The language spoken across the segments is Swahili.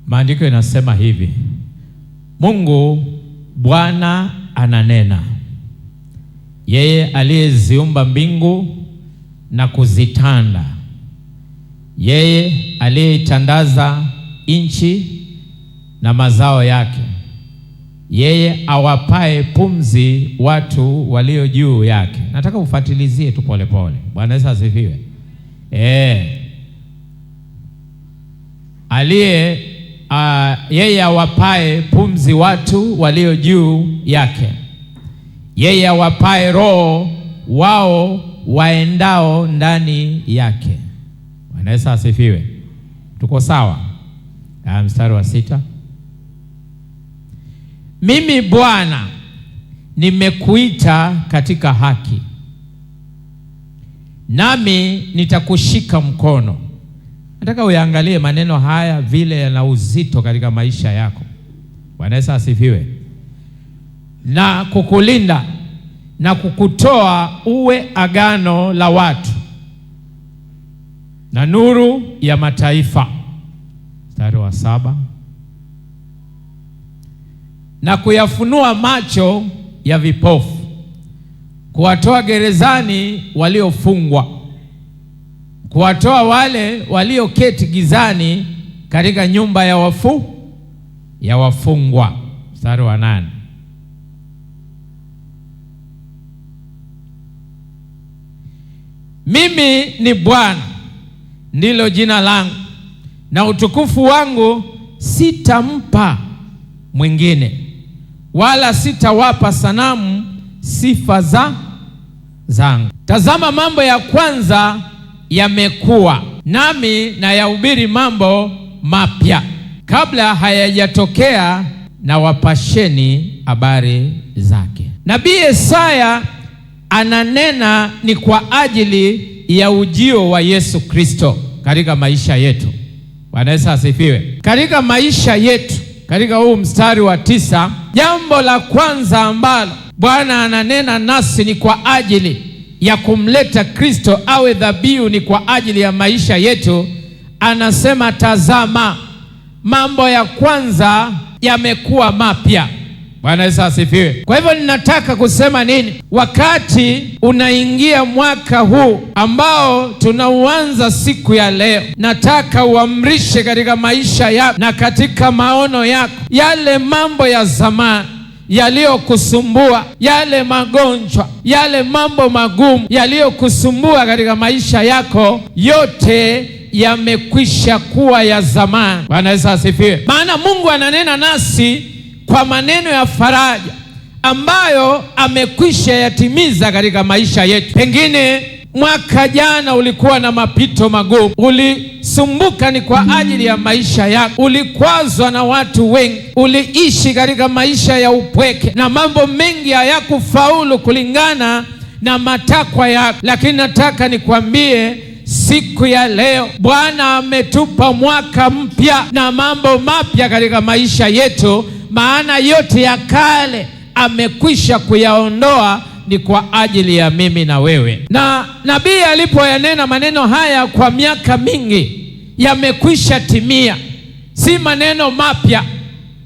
Maandiko yanasema hivi: Mungu Bwana ananena, yeye aliyeziumba mbingu na kuzitanda, yeye aliyeitandaza nchi na mazao yake, yeye awapae pumzi watu walio juu yake. Nataka ufuatilizie tu polepole. Bwana Yesu asifiwe. Aliye yeye awapae pumzi watu walio juu yake, yeye awapae roho wao waendao ndani yake. Bwana Yesu asifiwe. Tuko sawa? Mstari wa 6. Mimi Bwana nimekuita katika haki, nami nitakushika mkono. Nataka uyaangalie maneno haya vile yana uzito katika maisha yako. Bwana Yesu asifiwe. Na kukulinda na kukutoa uwe agano la watu na nuru ya mataifa. Mstari wa 7. Na kuyafunua macho ya vipofu, kuwatoa gerezani waliofungwa, kuwatoa wale walioketi gizani katika nyumba ya wafungwa. Mstari wa 8. Mimi ni Bwana, ndilo jina langu, na utukufu wangu sitampa mwingine, wala sitawapa sanamu sifa zangu. Tazama, mambo ya kwanza yamekuwa, nami nayahubiri mambo mapya, kabla hayajatokea na wapasheni habari zake. Nabii Yesaya ananena ni kwa ajili ya ujio wa Yesu Kristo katika maisha yetu. Bwana Yesu asifiwe. Katika maisha yetu, katika huu mstari wa 9, jambo la kwanza ambalo Bwana ananena nasi ni kwa ajili ya kumleta Kristo awe dhabihu, ni kwa ajili ya maisha yetu. Anasema, tazama, mambo ya kwanza yamekuwa mapya. Bwana Yesu asifiwe. Kwa hivyo ninataka kusema nini? Wakati unaingia mwaka huu ambao tunauanza siku ya leo, nataka uamrishe katika maisha yako na katika maono yako yale mambo ya zamani yaliyokusumbua, yale magonjwa, yale mambo magumu yaliyokusumbua katika maisha yako, yote yamekwisha kuwa ya zamani. Bwana Yesu asifiwe. Maana Mungu ananena nasi kwa maneno ya faraja ambayo amekwisha yatimiza katika maisha yetu. Pengine mwaka jana ulikuwa na mapito magumu, ulisumbuka ni kwa ajili ya maisha yako, ulikwazwa na watu wengi, uliishi katika maisha ya upweke na mambo mengi hayakufaulu kulingana na matakwa yako. Lakini nataka nikwambie siku ya leo Bwana ametupa mwaka mpya na mambo mapya katika maisha yetu, maana yote ya kale amekwisha kuyaondoa, ni kwa ajili ya mimi na wewe. Na nabii alipoyanena maneno haya kwa miaka mingi, yamekwisha timia. Si maneno mapya,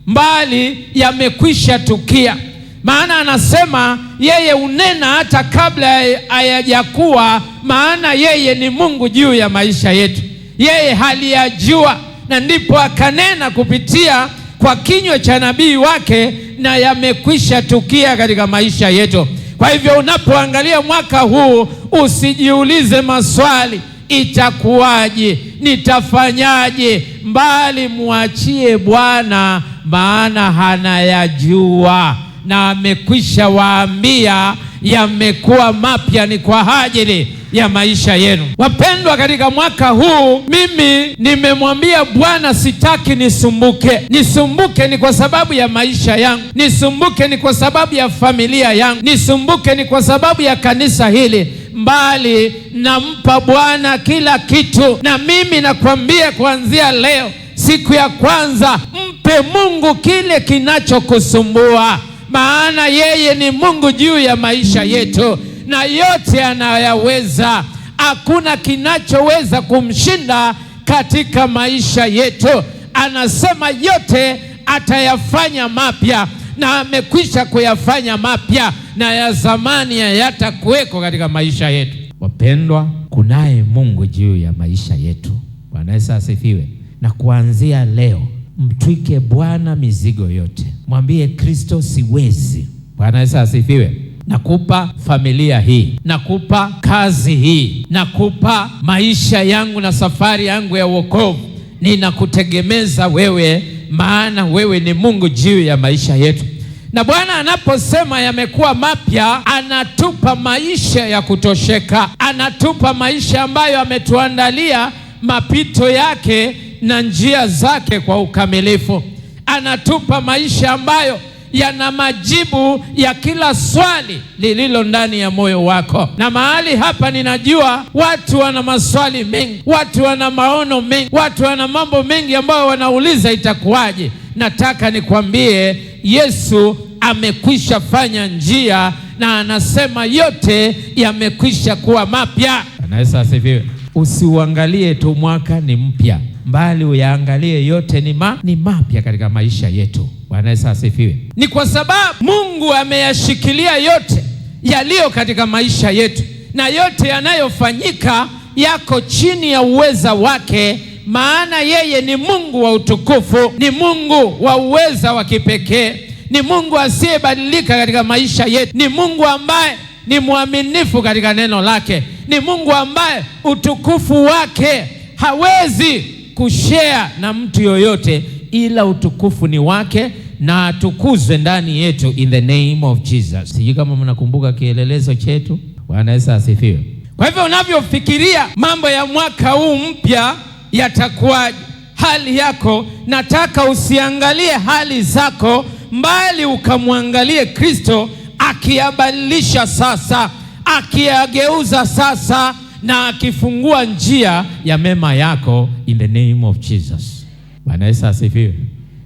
mbali yamekwisha tukia. Maana anasema yeye unena hata kabla hayajakuwa, maana yeye ni Mungu juu ya maisha yetu. Yeye haliyajua, na ndipo akanena kupitia kwa kinywa cha nabii wake, na yamekwisha tukia katika maisha yetu. Kwa hivyo unapoangalia mwaka huu usijiulize maswali, itakuwaje, nitafanyaje, mbali muachie Bwana, maana hanayajua na amekwisha waambia yamekuwa mapya, ni kwa ajili ya maisha yenu. Wapendwa, katika mwaka huu mimi nimemwambia Bwana sitaki nisumbuke. Nisumbuke ni kwa sababu ya maisha yangu, nisumbuke ni kwa sababu ya familia yangu, nisumbuke ni kwa sababu ya kanisa hili, mbali nampa Bwana kila kitu. Na mimi nakwambia kuanzia leo, siku ya kwanza, mpe Mungu kile kinachokusumbua, maana yeye ni Mungu juu ya maisha yetu na yote anayaweza. Hakuna kinachoweza kumshinda katika maisha yetu. Anasema yote atayafanya mapya, na amekwisha kuyafanya mapya, na ya zamani hayatakuweko katika maisha yetu. Wapendwa, kunaye Mungu juu ya maisha yetu. Bwana Yesu asifiwe. Na kuanzia leo mtwike Bwana mizigo yote, mwambie Kristo, siwezi. Bwana Yesu asifiwe. Nakupa familia hii, nakupa kazi hii, nakupa maisha yangu na safari yangu ya wokovu. Ninakutegemeza wewe, maana wewe ni Mungu juu ya maisha yetu. Na Bwana anaposema yamekuwa mapya, anatupa maisha ya kutosheka, anatupa maisha ambayo ametuandalia mapito yake na njia zake kwa ukamilifu. Anatupa maisha ambayo yana majibu ya kila swali lililo ndani ya moyo wako. Na mahali hapa ninajua watu wana maswali mengi, watu wana maono mengi, watu wana mambo mengi ambayo wanauliza itakuwaje. Nataka nikwambie, Yesu amekwisha fanya njia na anasema yote yamekwisha kuwa mapya. Bwana Yesu asifiwe. Usiuangalie tu mwaka ni mpya, mbali uyaangalie yote ni mapya katika maisha yetu. Bwana Yesu asifiwe. Ni kwa sababu Mungu ameyashikilia yote yaliyo katika maisha yetu, na yote yanayofanyika yako chini ya uweza wake, maana yeye ni Mungu wa utukufu, ni Mungu wa uweza wa kipekee, ni Mungu asiyebadilika katika maisha yetu, ni Mungu ambaye ni mwaminifu katika neno lake, ni Mungu ambaye utukufu wake hawezi kushare na mtu yoyote, ila utukufu ni wake na atukuzwe ndani yetu, in the name of Jesus. Sijui kama mnakumbuka kielelezo chetu. Bwana Yesu asifiwe. Kwa hivyo unavyofikiria mambo ya mwaka huu mpya yatakuwa hali yako, nataka usiangalie hali zako, mbali ukamwangalie Kristo akiyabadilisha sasa, akiyageuza sasa, na akifungua njia ya mema yako, in the name of Jesus. Bwana Yesu asifiwe.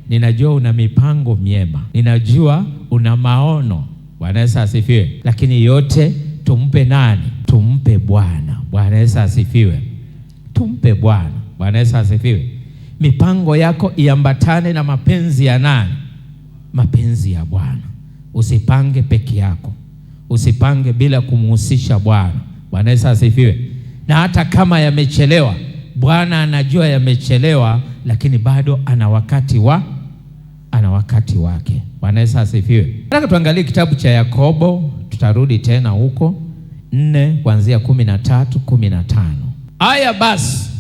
Ninajua una mipango miema, ninajua una maono. Bwana Yesu asifiwe. Lakini yote tumpe nani? Tumpe Bwana. Bwana Yesu asifiwe. Tumpe Bwana. Bwana Yesu asifiwe. Mipango yako iambatane na mapenzi ya nani? Mapenzi ya Bwana. Usipange peke yako, usipange bila kumhusisha Bwana. Bwana Yesu asifiwe. Na hata kama yamechelewa, Bwana anajua yamechelewa, lakini bado ana wakati wake. Bwana Yesu asifiwe. Nataka tuangalie kitabu cha Yakobo, tutarudi tena huko 4 kuanzia 13, 15. Aya basi,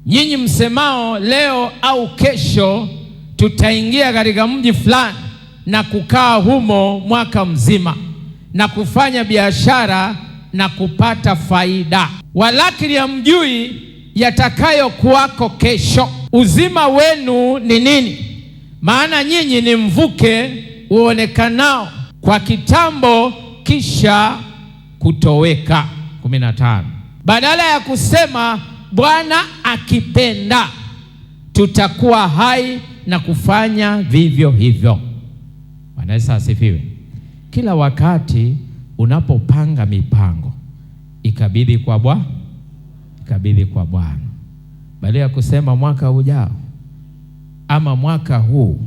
nyinyi msemao leo au kesho tutaingia katika mji fulani na kukaa humo mwaka mzima na kufanya biashara na kupata faida, walakini hamjui yatakayokuwako kesho. Uzima wenu ni nini? Maana nyinyi ni mvuke uonekanao kwa kitambo kisha kutoweka. 15. Badala ya kusema Bwana akipenda tutakuwa hai na kufanya vivyo hivyo. Bwana Yesu asifiwe. Kila wakati unapopanga mipango, ikabidhi kwa Bwana, ikabidhi kwa Bwana. Badala ya kusema mwaka ujao ama mwaka huu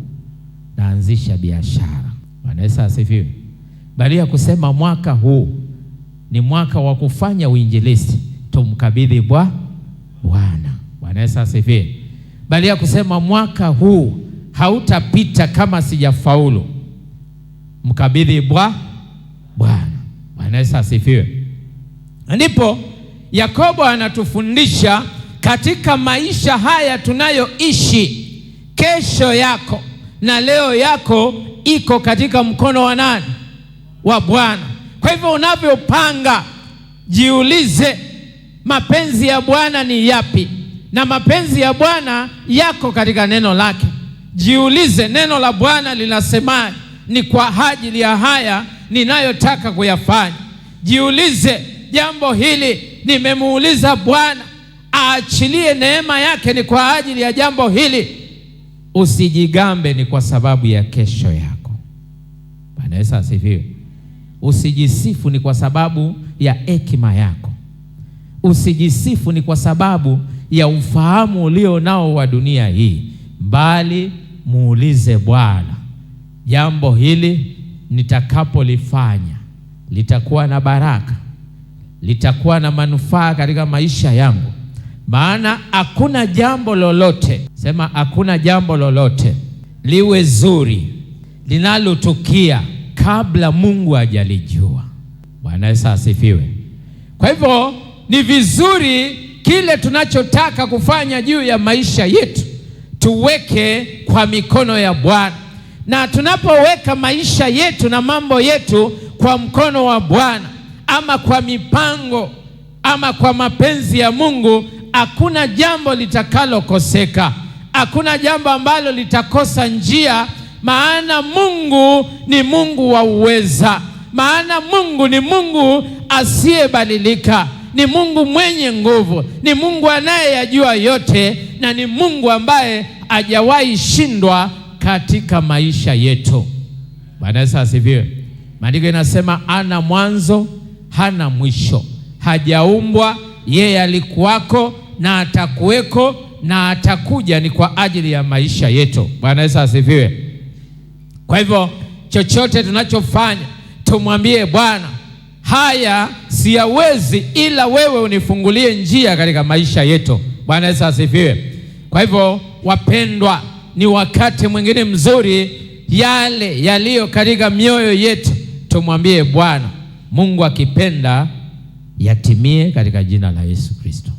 naanzisha biashara. Bwana Yesu asifiwe. Badala ya kusema mwaka huu ni mwaka wa kufanya uinjilisti, tumkabidhi Bwana. Bwana Yesu asifiwe. Badala ya kusema mwaka huu hautapita kama sijafaulu, mkabidhi Bwana. Bwana Yesu asifiwe. Ndipo Yakobo anatufundisha katika maisha haya tunayoishi, kesho yako na leo yako iko katika mkono wa nani? Wa Bwana. Kwa hivyo unavyopanga, jiulize mapenzi ya Bwana ni yapi? Na mapenzi ya Bwana yako katika neno lake. Jiulize neno la Bwana linasemaje? Ni kwa ajili ya haya ninayotaka kuyafanya. Jiulize jambo hili, nimemuuliza Bwana aachilie neema yake ni kwa ajili ya jambo hili. Usijigambe ni kwa sababu ya kesho yako. Bwana Yesu asifiwe. Usijisifu ni kwa sababu ya hekima yako. Usijisifu ni kwa sababu ya ufahamu ulio nao wa dunia hii. bali muulize Bwana, jambo hili nitakapolifanya litakuwa na baraka, litakuwa na manufaa katika maisha yangu. Maana hakuna jambo lolote, sema hakuna jambo lolote liwe zuri linalotukia kabla Mungu hajalijua. Bwana Yesu asifiwe. Kwa hivyo ni vizuri kile tunachotaka kufanya juu ya maisha yetu tuweke kwa mikono ya Bwana. Na tunapoweka maisha yetu na mambo yetu kwa mkono wa Bwana, ama kwa mipango ama kwa mapenzi ya Mungu, hakuna jambo litakalokoseka, hakuna jambo ambalo litakosa njia. Maana Mungu ni Mungu wa uweza, maana Mungu ni Mungu asiyebadilika, ni Mungu mwenye nguvu, ni Mungu anayeyajua yote, na ni Mungu ambaye hajawahi shindwa katika maisha yetu. Bwana Yesu asifiwe. Maandiko inasema hana mwanzo, hana mwisho, hajaumbwa, yeye alikuwako na atakuweko na atakuja, ni kwa ajili ya maisha yetu. Bwana Yesu asifiwe. Kwa hivyo chochote tunachofanya tumwambie Bwana, haya siyawezi, ila wewe unifungulie njia katika maisha yetu. Bwana Yesu asifiwe. Kwa hivyo wapendwa, ni wakati mwingine mzuri, yale yaliyo katika mioyo yetu tumwambie Bwana, Mungu akipenda yatimie katika jina la Yesu Kristo.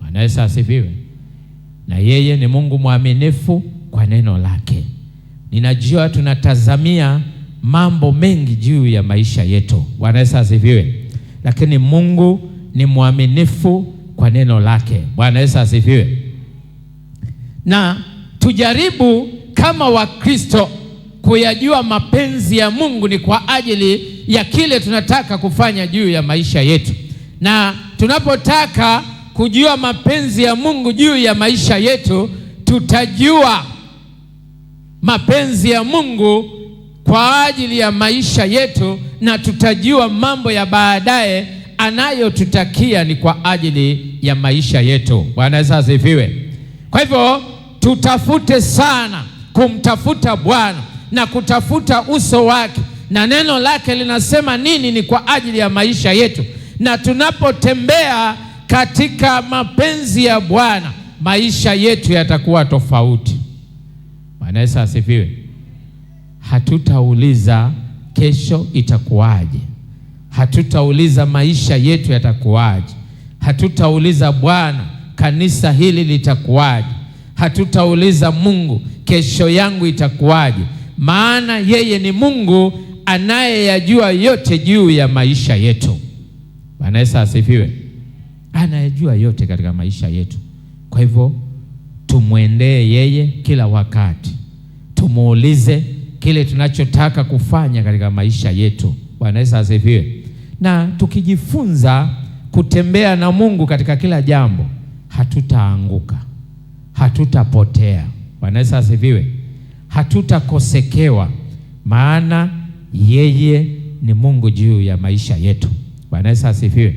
Bwana Yesu asifiwe. Na yeye ni Mungu mwaminifu kwa neno lake. Ninajua tunatazamia mambo mengi juu ya maisha yetu. Bwana Yesu asifiwe. Lakini Mungu ni mwaminifu kwa neno lake. Bwana Yesu asifiwe. Na tujaribu kama Wakristo kuyajua mapenzi ya Mungu ni kwa ajili ya kile tunataka kufanya juu ya maisha yetu. Na tunapotaka kujua mapenzi ya Mungu juu ya maisha yetu, tutajua mapenzi ya Mungu kwa ajili ya maisha yetu, na tutajua mambo ya baadaye anayotutakia ni kwa ajili ya maisha yetu. Bwana Yesu asifiwe. Kwa hivyo tutafute sana kumtafuta Bwana na kutafuta uso wake, na neno lake linasema nini ni kwa ajili ya maisha yetu. Na tunapotembea katika mapenzi ya Bwana, maisha yetu yatakuwa tofauti. Bwana Yesu asifiwe. Hatutauliza kesho itakuwaje, hatutauliza maisha yetu yatakuwaje, hatutauliza Bwana kanisa hili litakuwaje, hatutauliza Mungu kesho yangu itakuwaje, maana yeye ni Mungu anayeyajua yote juu ya maisha yetu. Bwana Yesu asifiwe. Anayejua yote katika maisha yetu. Kwa hivyo tumwendee yeye kila wakati, tumuulize kile tunachotaka kufanya katika maisha yetu. Bwana Yesu asifiwe. Na tukijifunza kutembea na Mungu katika kila jambo, hatutaanguka, hatutapotea. Bwana Yesu asifiwe. Hatutakosekewa, maana yeye ni Mungu juu ya maisha yetu. Bwana Yesu asifiwe.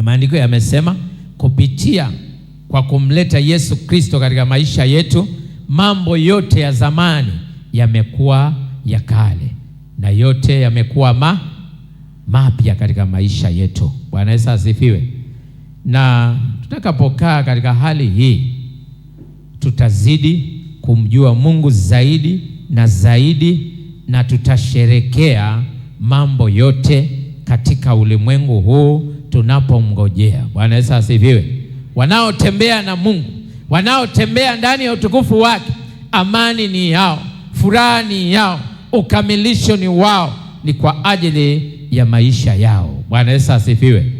Maandiko yamesema kupitia kwa kumleta Yesu Kristo katika maisha yetu, mambo yote ya zamani yamekuwa ya kale na yote yamekuwa mapya katika maisha yetu. Bwana Yesu asifiwe. Na tutakapokaa katika hali hii, tutazidi kumjua Mungu zaidi na zaidi, na tutasherekea mambo yote katika ulimwengu huu tunapomngojea. Bwana Yesu asifiwe. Wanaotembea na Mungu, wanaotembea ndani ya utukufu wake, amani ni yao, furaha ni yao, ukamilisho ni wao, ni kwa ajili ya maisha yao. Bwana Yesu asifiwe.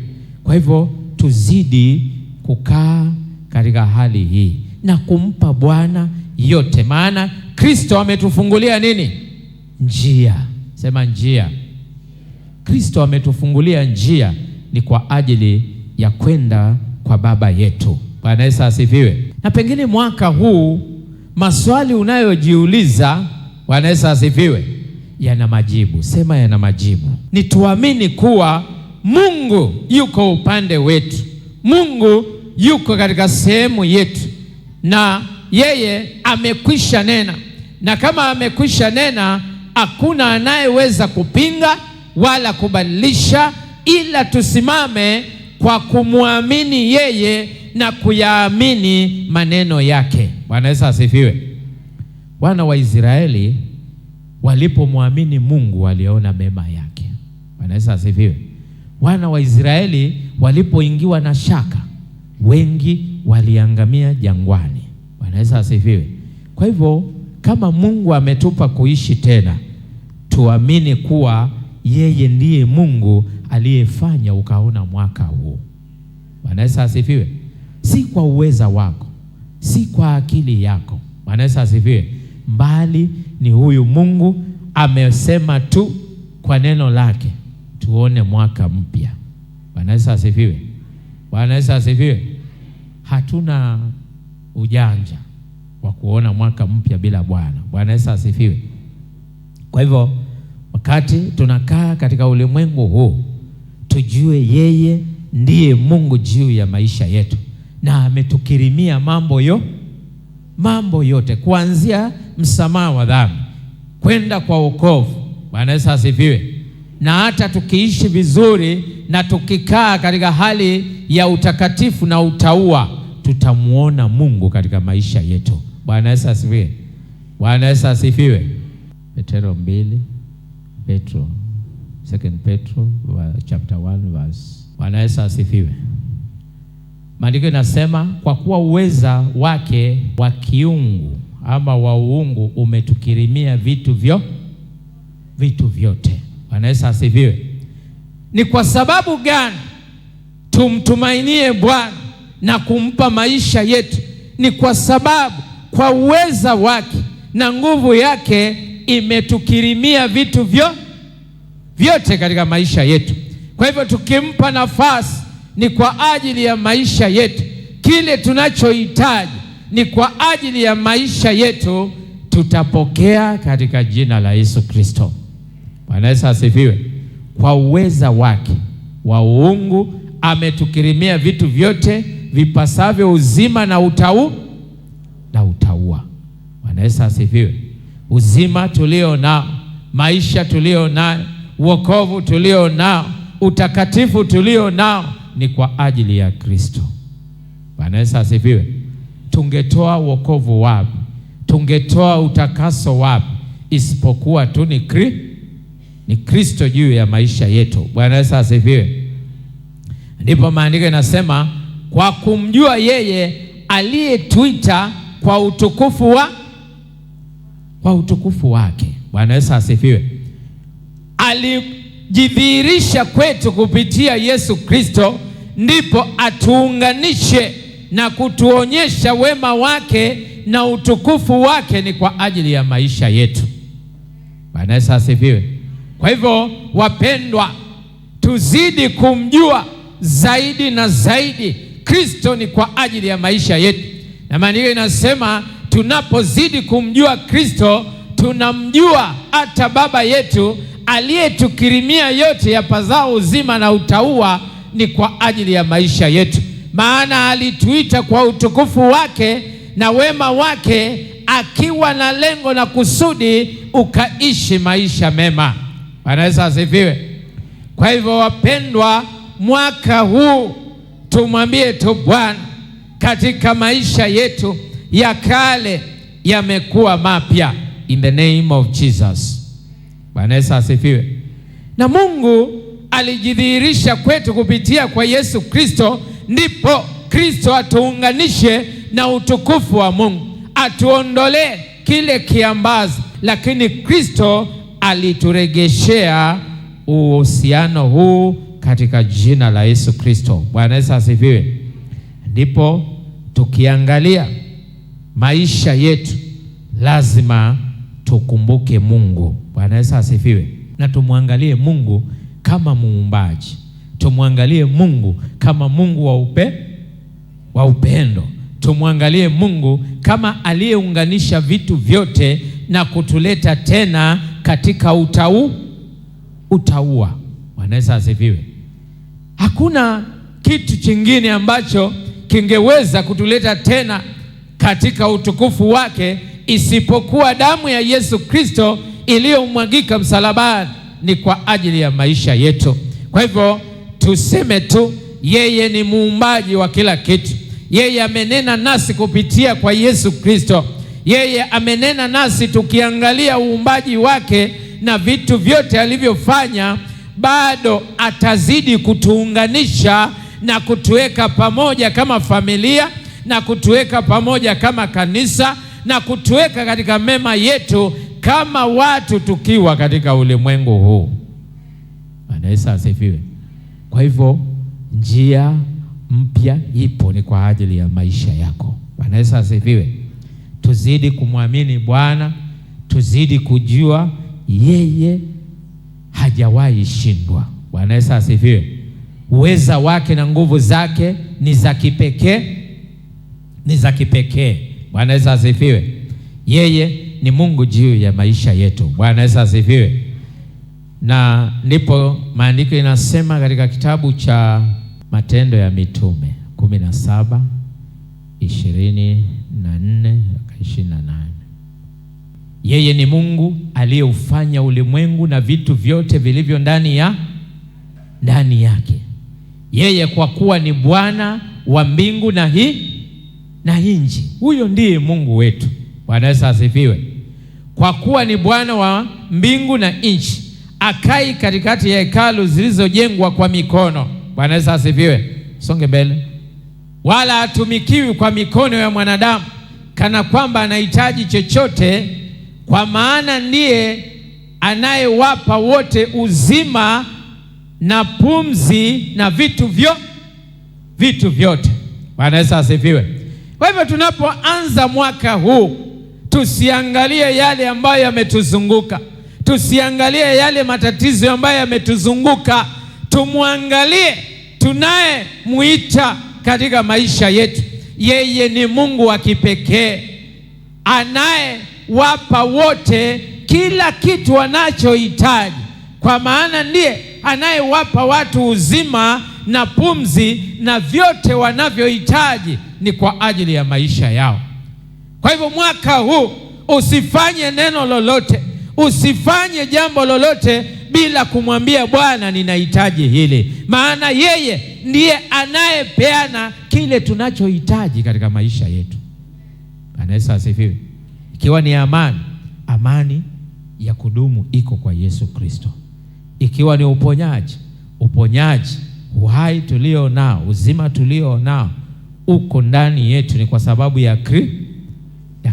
Kwa hivyo tuzidi kukaa katika hali hii na kumpa Bwana yote, maana Kristo ametufungulia nini? Njia. Sema njia. Kristo ametufungulia njia ni kwa ajili ya kwenda kwa Baba yetu. Bwana Yesu asifiwe. Na pengine mwaka huu maswali unayojiuliza, Bwana Yesu asifiwe, yana majibu. Sema yana majibu. Ni tuamini kuwa Mungu yuko upande wetu, Mungu yuko katika sehemu yetu, na yeye amekwisha nena, na kama amekwisha nena hakuna anayeweza kupinga wala kubadilisha, ila tusimame kwa kumwamini yeye na kuyaamini maneno yake. Bwana Yesu asifiwe. Wana wa Israeli walipomwamini Mungu waliona mema yake. Bwana Yesu asifiwe. Wana wa Israeli walipoingiwa na shaka, wengi waliangamia jangwani. Bwana Yesu asifiwe. Kwa hivyo kama Mungu ametupa kuishi tena, tuamini kuwa yeye ndiye Mungu aliyefanya ukaona mwaka huu. Bwana Yesu asifiwe. Si kwa uweza wako, si kwa akili yako. Bwana Yesu asifiwe. Mbali ni huyu Mungu amesema tu kwa neno lake tuone mwaka mpya. Bwana Yesu asifiwe. Bwana Yesu asifiwe. Hatuna ujanja wa kuona mwaka mpya bila Bwana. Bwana Yesu asifiwe. Kwa hivyo wakati tunakaa katika ulimwengu huu, tujue yeye ndiye Mungu juu ya maisha yetu, na ametukirimia mambo yote, kuanzia msamaha wa dhambi kwenda kwa wokovu. Bwana Yesu asifiwe. Na hata tukiishi vizuri na tukikaa katika hali ya utakatifu na utauwa, tutamuona Mungu katika maisha yetu. Bwana Yesu asifiwe. Bwana Yesu asifiwe. Petro 2, Petro, 2 Petro chapter 1 verse. Bwana Yesu asifiwe. Maandiko inasema kwa kuwa uweza wake wa kiungu ama wa uungu umetukirimia vitu vyote. Bwana Yesu asifiwe. Ni kwa sababu gani tumtumainie Bwana na kumpa maisha yetu? Ni kwa sababu kwa uweza wake na nguvu yake imetukirimia vitu vyote katika maisha yetu. Kwa hivyo tukimpa nafasi ni kwa ajili ya maisha yetu. Kile tunachohitaji ni kwa ajili ya maisha yetu, tutapokea katika jina la Yesu Kristo. Bwana Yesu asifiwe. Kwa uweza wake wa uungu ametukirimia vitu vyote vipasavyo uzima na utauwa. Bwana Yesu asifiwe. Uzima tulio nao, maisha tulio nao, wokovu tulio nao, utakatifu tulio nao ni kwa ajili ya Kristo. Bwana Yesu asifiwe. Tungetoa wokovu wapi? Tungetoa utakaso wapi? Isipokuwa tu ni Kristo juu ya maisha yetu. Bwana Yesu asifiwe. Ndipo maandiko yanasema kwa kumjua yeye aliyetuita kwa utukufu wake. Bwana Yesu asifiwe. Alijidhihirisha kwetu kupitia Yesu Kristo, ndipo atuunganishe na kutuonyesha wema wake na utukufu wake ni kwa ajili ya maisha yetu. Bwana Yesu asifiwe. Kwa hivyo wapendwa, tuzidi kumjua zaidi na zaidi Kristo ni kwa ajili ya maisha yetu. Na maandiko inasema tunapozidi kumjua Kristo, tunamjua hata Baba yetu aliyetukirimia yote yapasao uzima na utauwa ni kwa ajili ya maisha yetu. Maana alituita kwa utukufu wake na wema wake, akiwa na lengo na kusudi ukaishi maisha mema. Bwana Yesu asifiwe. Kwa hivyo wapendwa, mwaka huu tumwambie tu Bwana, katika maisha yetu ya kale yamekuwa mapya, in the name of Jesus. Bwana Yesu asifiwe. Na Mungu alijidhihirisha kwetu kupitia kwa Yesu Kristo, ndipo Kristo atuunganishe na utukufu wa Mungu, atuondolee kile kiambazi, lakini Kristo alituregeshea uhusiano huu katika jina la Yesu Kristo. Bwana Yesu asifiwe. Ndipo tukiangalia maisha yetu lazima tukumbuke Mungu. Bwana Yesu asifiwe. Na tumwangalie Mungu kama muumbaji. Tumwangalie Mungu kama Mungu wa upendo. Tumwangalie Mungu kama aliyeunganisha vitu vyote na kutuleta tena katika utauwa. Bwana Yesu asifiwe. Hakuna kitu kingine ambacho kingeweza kutuleta tena katika utukufu wake, isipokuwa damu ya Yesu Kristo iliyomwagika msalabani, ni kwa ajili ya maisha yetu. Kwa hivyo tuseme tu, yeye ni muumbaji wa kila kitu. Yeye amenena nasi kupitia kwa Yesu Kristo. Yeye amenena nasi tukiangalia uumbaji wake na vitu vyote alivyofanya, bado atazidi kutuunganisha na kutuweka pamoja kama familia, na kutuweka pamoja kama kanisa, na kutuweka katika mema yetu kama watu tukiwa katika ulimwengu huu. Bwana Yesu asifiwe. Kwa hivyo njia mpya ipo, ni kwa ajili ya maisha yako. Bwana Yesu asifiwe. Tuzidi kumwamini Bwana, tuzidi kujua yeye hajawahi shindwa. Bwana Yesu asifiwe. Uweza wake na nguvu zake ni za kipekee, ni za kipekee. Bwana Yesu asifiwe. Yeye ni Mungu juu ya maisha yetu. Bwana Yesu asifiwe. Na ndipo maandiko inasema katika kitabu cha Matendo ya Mitume 17 24 28, yeye ni Mungu aliyeufanya ulimwengu na vitu vyote vilivyo ndani yake. Yeye kwa kuwa ni Bwana wa mbingu na nchi. Huyo ndiye Mungu wetu. Bwana Yesu asifiwe. Kwa kuwa ni Bwana wa mbingu na nchi, akai katikati ya hekalu zilizojengwa kwa mikono. Bwana Yesu asifiwe. Songe mbele. Wala hatumikiwi kwa mikono ya mwanadamu, kana kwamba anahitaji chochote, kwa maana ndiye anayewapa wote uzima na pumzi na vitu vyote. Bwana Yesu asifiwe. Kwa hivyo tunapoanza mwaka huu, tusiangalie yale ambayo yametuzunguka, tusiangalie yale matatizo ambayo yametuzunguka, tumwangalie tunayemuita katika maisha yetu. Yeye ni Mungu wa kipekee anayewapa wote kila kitu wanachohitaji, kwa maana ndiye anayewapa watu uzima na pumzi na vyote wanavyohitaji ni kwa ajili ya maisha yao. Kwa hivyo mwaka huu usifanye neno lolote, usifanye jambo lolote bila kumwambia Bwana, ninahitaji hili, maana yeye ndiye anayepeana kile tunachohitaji katika maisha yetu. Bwana Yesu asifiwe. Ikiwa ni amani, amani ya kudumu iko kwa Yesu Kristo. Ikiwa ni uponyaji, uponyaji, uhai tulio nao, uzima tulio nao uko ndani yetu, ni kwa sababu ya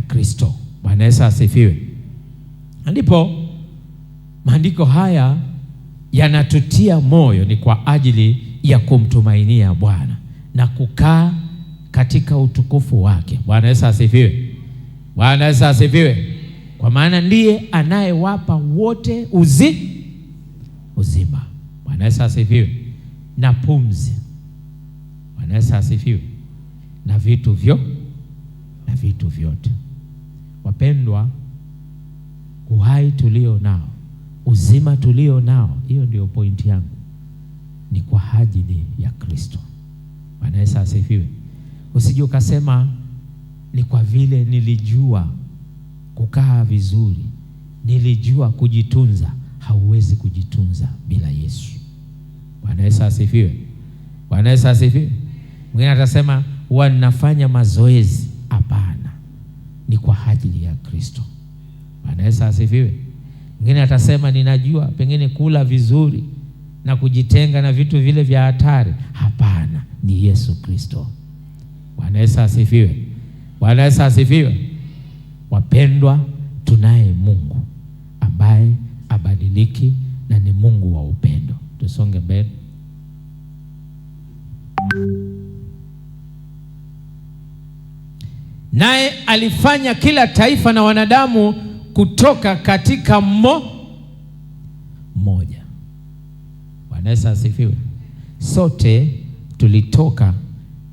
Kristo. Bwana Yesu asifiwe. Ndipo maandiko haya yanatutia moyo, ni kwa ajili ya kumtumainia Bwana na kukaa katika utukufu wake. Bwana Yesu asifiwe. Bwana Yesu asifiwe. Kwa maana ndiye anayewapa wote uzima. Bwana Yesu asifiwe. Na pumzi. Bwana Yesu asifiwe. Na vitu vyote. Wapendwa, uhai tulio nao, uzima tulio nao, hiyo ndio pointi yangu, ni kwa ajili ya Kristo. Bwana Yesu asifiwe. Usije ukasema ni kwa vile nilijua kukaa vizuri, nilijua kujitunza. Hauwezi kujitunza bila Yesu. Bwana Yesu asifiwe. Bwana Yesu asifiwe. Mwingine atasema huwa ninafanya mazoezi. Hapana, ni kwa ajili ya Kristo. Bwana Yesu asifiwe. Mwingine atasema ninajua pengine kula vizuri na kujitenga na vitu vile vya hatari. Hapana, ni Yesu Kristo. Bwana Yesu asifiwe. Bwana Yesu asifiwe. Wapendwa, tunaye Mungu ambaye abadiliki na ni Mungu wa upendo. Tusonge mbele. Naye alifanya kila taifa na wanadamu kutoka katika mmoja. Bwana Yesu asifiwe. Sote tulitoka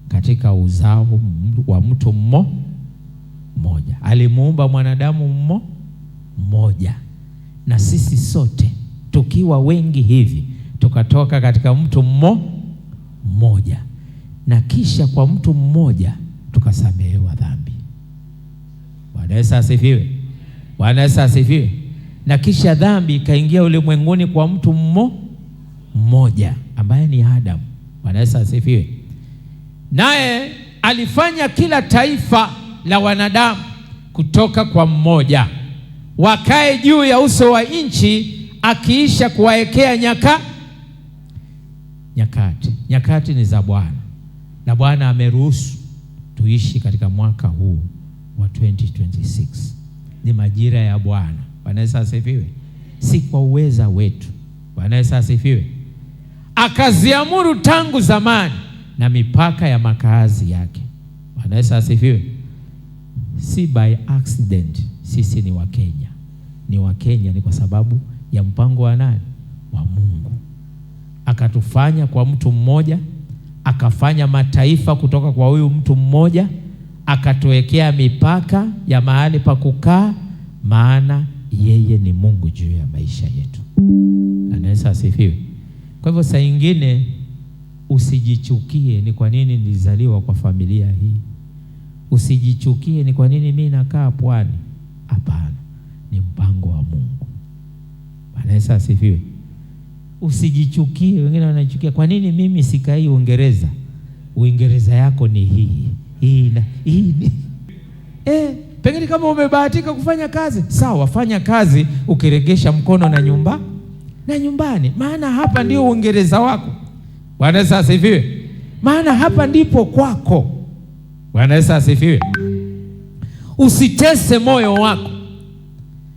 katika uzao wa mtu mmoja. Alimuumba mwanadamu mmoja. Na sisi sote tukiwa wengi hivi tukatoka katika mtu mmoja. Na kisha kwa mtu mmoja tukasamehewa dhambi. Bwana Yesu asifiwe. Bwana Yesu asifiwe. Na kisha dhambi ikaingia ulimwenguni kwa mtu mmoja ambaye ni Adamu. Bwana Yesu asifiwe. Naye alifanya kila taifa la wanadamu kutoka kwa mmoja wakae juu ya uso wa nchi, akiisha kuwaekea nyakati. Nyakati ni za Bwana, na Bwana ameruhusu tuishi katika mwaka huu wa 2026. Ni majira ya Bwana. Bwana Yesu asifiwe. Si kwa uweza wetu. Bwana Yesu asifiwe. Akaziamuru tangu zamani na mipaka ya makazi yake. Bwana Yesu asifiwe. Si by accident sisi ni Wakenya. Ni Wakenya ni kwa sababu ya mpango wa nani? Wa Mungu. Akatufanya kwa mtu mmoja, akafanya mataifa kutoka kwa huyu mtu mmoja, akatuwekea mipaka ya mahali pa kukaa, maana yeye ni Mungu juu ya maisha yetu. Bwana Yesu asifiwe. Kwa hivyo saa nyingine usijichukie, ni kwa nini nilizaliwa kwa familia hii. Usijichukie, ni kwa nini mimi nakaa pwani. Hapana, ni mpango wa Mungu. Bwana Yesu asifiwe. Usijichukie. Wengine wanachukia, kwa nini mimi sikai Uingereza? Uingereza yako ni hii hii na hii. Pengine kama umebahatika kufanya kazi, sawa, fanya kazi ukiregesha mkono na nyumba na nyumbani, maana hapa ndio Uingereza wako. Bwana Yesu asifiwe. Maana hapa ndipo kwako. Bwana Yesu asifiwe. Usitese moyo wako,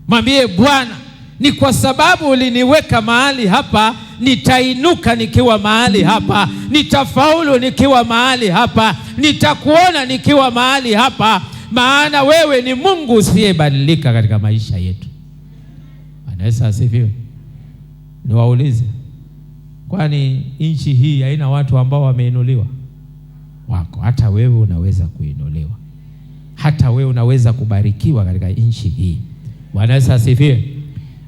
mwambie Bwana, ni kwa sababu uliniweka mahali hapa, nitainuka nikiwa mahali hapa, nitafaulu nikiwa mahali hapa, nitakuona nikiwa mahali hapa, maana wewe ni Mungu usiyebadilika katika maisha yetu. Bwana Yesu asifiwe. Niwaulize, kwani nchi hii haina watu ambao wameinuliwa? Wako. Hata wewe unaweza kuinuliwa, hata wewe unaweza kubarikiwa katika nchi hii. Bwana Yesu asifiwe.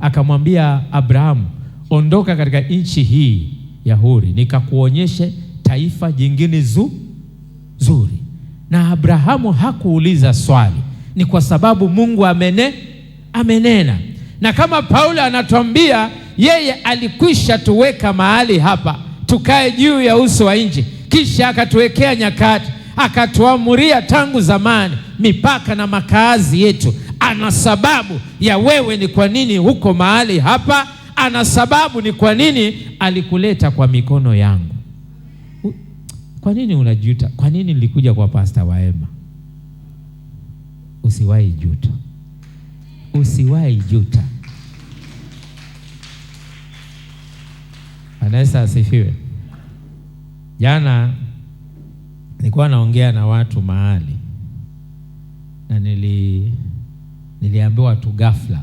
Akamwambia Abrahamu, ondoka katika nchi hii ya Huri, nikakuonyeshe taifa jingine zuri. Na Abrahamu hakuuliza swali, ni kwa sababu Mungu amenena. Na kama Paulo anatuambia yeye alikwisha tuweka mahali hapa tukae juu ya uso wa nchi, kisha akatuwekea nyakati, akatuamuria tangu zamani mipaka na makazi yetu. Ana sababu ya wewe ni kwa nini huko mahali hapa, ana sababu ni kwa nini alikuleta kwa mikono yangu. Kwa nini unajuta? Kwa nini nilikuja kwa Pastor Waema? Usiwahi juta, usiwahi juta. Bwana Yesu asifiwe. Jana nilikuwa naongea na watu mahali na niliambiwa tu ghafla.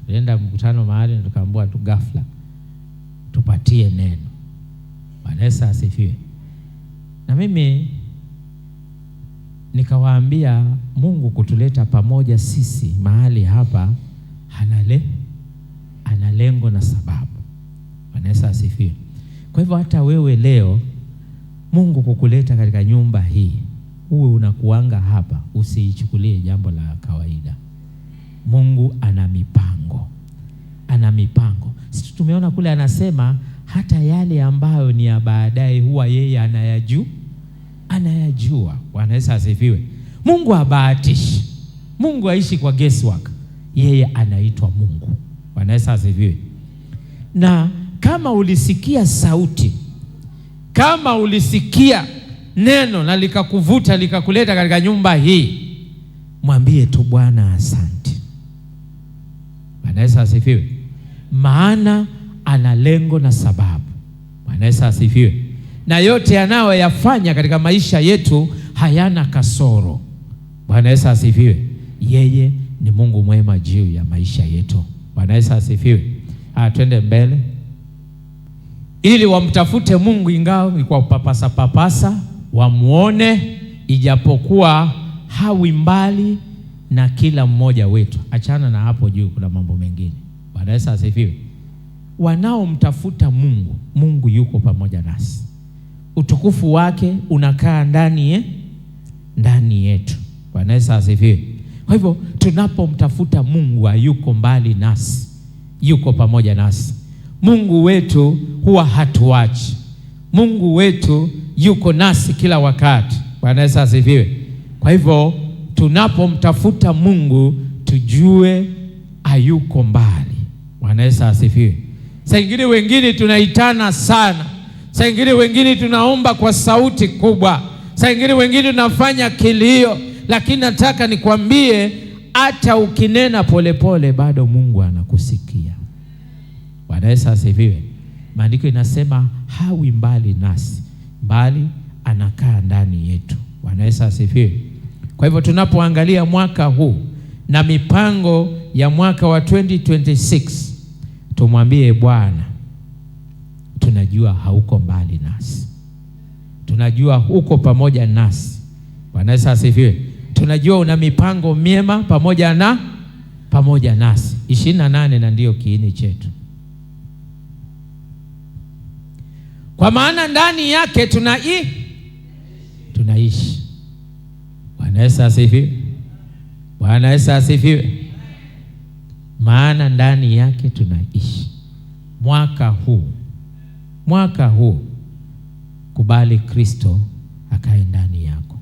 Tulienda mkutano mahali na tukaambiwa tu ghafla, tupatie neno. Bwana Yesu asifiwe. Na mimi nikawaambia Mungu kutuleta pamoja sisi mahali hapa ana lengo na sababu. Bwana Yesu asifiwe. Kwa hivyo hata wewe leo Mungu kukuleta katika nyumba hii, uwe unakuanga hapa, usiichukulie jambo la kawaida. Mungu ana mipango, ana mipango. Sisi tumeona kule anasema hata yale ambayo ni ya baadaye huwa yeye anayajua, anayajua. Bwana Yesu asifiwe. Mungu habahatishi. Mungu haishi kwa guesswork. Yeye anaitwa Mungu. Bwana Yesu asifiwe. Na kama ulisikia sauti, kama ulisikia neno na likakuvuta likakuleta katika nyumba hii, mwambie tu Bwana asante. Bwana Yesu asifiwe. Maana ana lengo na sababu. Bwana Yesu asifiwe. Na yote anayoyafanya katika maisha yetu hayana kasoro. Bwana Yesu asifiwe. Yeye ni Mungu mwema juu ya maisha yetu. Bwana Yesu asifiwe. Twende mbele. Ili wamtafute Mungu ingawa ni kwa papasa papasa, wamuone ijapokuwa hawi mbali na kila mmoja wetu. Achana na hapo juu, kuna mambo mengine. Bwana Yesu asifiwe. Wanaomtafuta Mungu, Mungu yuko pamoja nasi. Utukufu wake unakaa ndani yetu. Bwana Yesu asifiwe. Kwa hivyo tunapomtafuta Mungu hayuko mbali nasi, yuko pamoja nasi. Mungu wetu huwa hatuachi. Mungu wetu yuko nasi kila wakati. Bwana Yesu asifiwe. Kwa hivyo tunapomtafuta Mungu tujue hayuko mbali. Bwana Yesu asifiwe. Saa ingine wengine tunaitana sana, saa ingine wengine tunaomba kwa sauti kubwa, saa ingine wengine tunafanya kilio, lakini nataka nikwambie hata ukinena polepole bado Mungu anakusikia. Bwana Yesu asifiwe. Maandiko inasema hawi mbali nasi, bali anakaa ndani yetu. Bwana Yesu asifiwe. Kwa hivyo tunapoangalia mwaka huu na mipango ya mwaka wa 2026, tumwambie Bwana, tunajua hauko mbali nasi, tunajua uko pamoja nasi. Bwana Yesu asifiwe. Tunajua una mipango miema pamoja nasi. 28 na ndiyo kiini chetu. Kwa maana ndani yake tunaishi. Bwana Yesu asifiwe. Bwana Yesu asifiwe. Maana ndani yake tunaishi. Mwaka huu kubali Kristo akae ndani yako.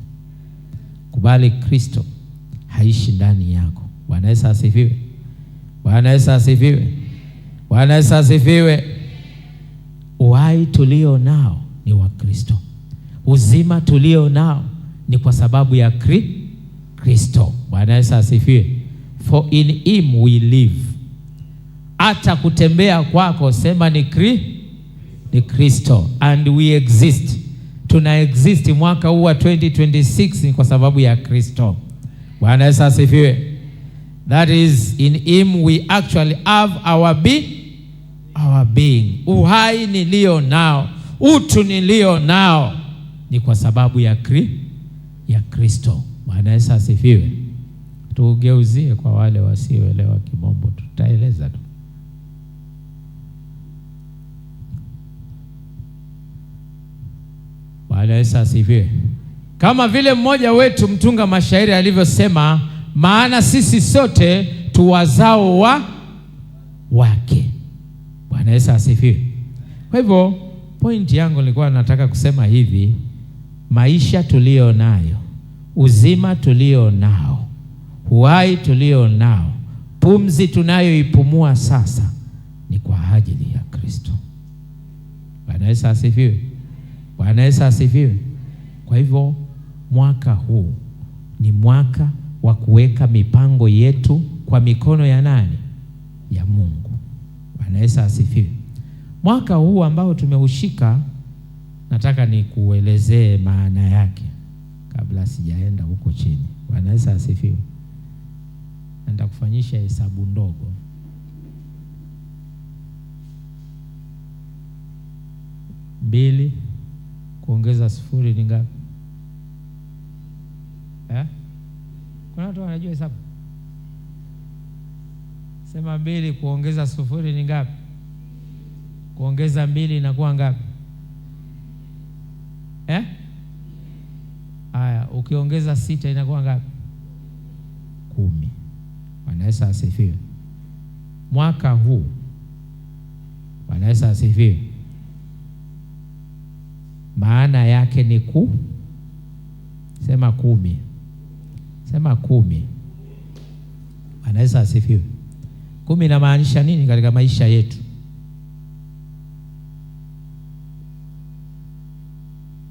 Kubali Kristo haishi ndani yako. Bwana Yesu asifiwe. Bwana Yesu asifiwe. Bwana Yesu asifiwe. Uhai tulio nao ni wa Kristo. Uzima tulio nao ni kwa sababu ya Kristo. Bwana Yesu asifiwe. For in him we live. Hata kutembea kwako sema ni Kristo, and we exist. Tuna exist mwaka huu wa 2026 ni kwa sababu ya Kristo. Bwana Yesu asifiwe. That is, in him we actually have our being. Uhai nilio nao, utu nilio nao ni kwa sababu ya Kristo. Bwana Yesu asifiwe. Tugeuzie kwa wale wasioelewa Kimombo, tutaeleza tu. Bwana Yesu asifiwe. Kama vile mmoja wetu mtunga mashairi alivyosema, maana sisi sote tu wazao wake. Bwana Yesu asifiwe. Kwa hivyo point yangu nilikuwa nataka kusema hivi, maisha tulio nayo, uzima tulio nao, uhai tulio nao, pumzi tunayoipumua sasa ni kwa ajili ya Kristo. Bwana Yesu asifiwe. Bwana Yesu asifiwe. Kwa hivyo mwaka huu ni mwaka wa kuweka mipango yetu kwa mikono ya nani? Ya Mungu. Bwana Yesu asifiwe. Mwaka huu ambao tumeushika, nataka nikuelezee maana yake kabla sijaenda huko chini. Bwana Yesu asifiwe. Nitakufanyisha hesabu ndogo. 2 kuongeza 0 ni ngapi? Kuna watu wanajua hesabu? Sema 2 kuongeza 0 ni ngapi? Kuongeza 2 inakuwa ngapi? Aya, ukiongeza 6 inakuwa ngapi? 10. Bwana Yesu asifiwe. Mwaka huu, Bwana Yesu asifiwe, maana yake ni sema 10. Sema 10. Bwana Yesu asifiwe. 10 inamaanisha nini katika maisha yetu?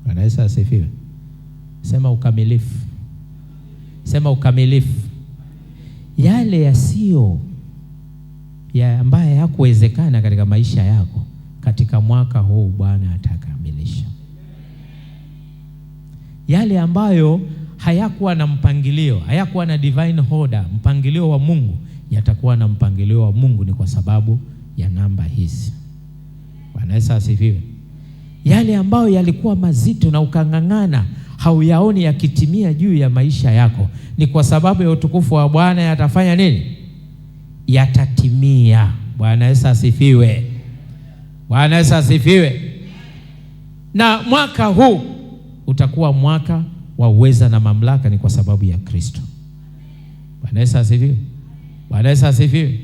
Bwana Yesu asifiwe. Sema ukamilifu. Sema ukamilifu. Yale yasiyo ya ambaye hayakuwezekana katika maisha yako, katika mwaka huu Bwana atakamilisha. Yale ambayo hayakuwa na mpangilio, hayakuwa na divine order, mpangilio wa Mungu, yatakuwa na mpangilio wa Mungu, ni kwa sababu ya namba hizi. Bwana Yesu asifiwe. Yale ambayo yalikuwa mazito na ukang'ang'ana, hauyaoni yakitimia juu ya maisha yako, ni kwa sababu ya utukufu wa Bwana yatafanya nini? Yatatimia. Bwana Yesu asifiwe. Bwana Yesu asifiwe. Na mwaka huu utakuwa mwaka wa uweza na mamlaka, ni kwa sababu ya Kristo. Bwana Yesu asifiwe. Bwana Yesu asifiwe.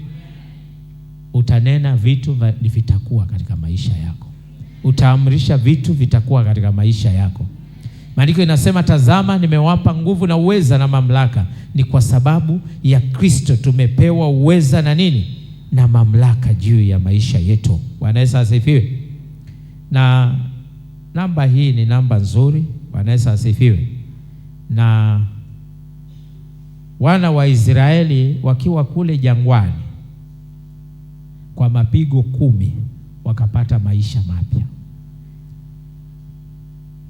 Utanena vitu vitakuwa katika maisha yako. Utaamrisha vitu vitakuwa katika maisha yako. Maandiko inasema, tazama nimewapa nguvu na uweza na mamlaka. Ni kwa sababu ya Kristo tumepewa uweza na nini? Na mamlaka juu ya maisha yetu. Bwana Yesu asifiwe. Na namba hii ni namba nzuri. Bwana Yesu asifiwe. Na wana wa Israeli wakiwa kule jangwani kwa mapigo 10 wakapata maisha mapya.